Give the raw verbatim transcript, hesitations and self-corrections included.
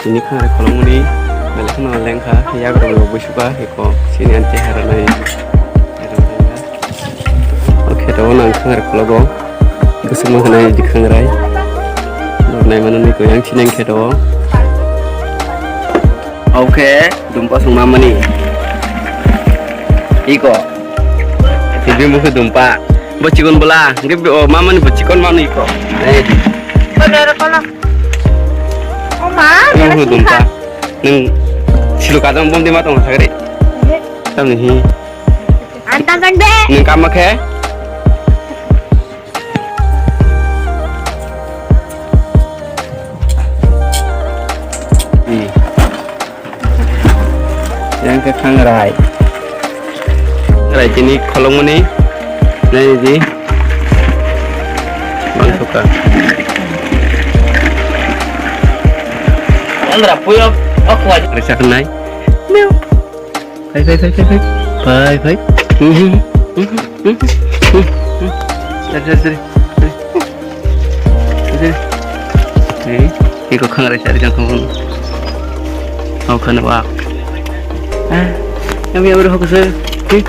Tini khangrai kholongmani belai kheno lengkha, yagrok rok buisuka, eko sini anti hara nai. O kheto o nang khangrai khologo. Bwswk ma khwnai di khangrai. Nai mano ni ko yang sineng kheto o. Oke, dumpa songma mani. Iko. Ibi mukhe dumpa. Bo chikon bola, nge o mamani bo chikon mano iko. Eh. Kodoro kono. O ma, Nang hu dumpa. Nang silu kadang bom di ma tong sagri. Tamni hi. Anta jang de. Nang kama khe. Yang khe khangrai. Khangrai tini kholongmani. Nai di. Bang suka. Andra puyo akwa. Risa kenai. Phai, phai, phai, phai, phai. Phai, phai. Mhm, mhm, mhm, mhm. Sari, sari, sari. Sari. Sari. Eh, iko khangrai sari jang khangkung. Hau khana ba. Ah, kami abro hok sir. Eh.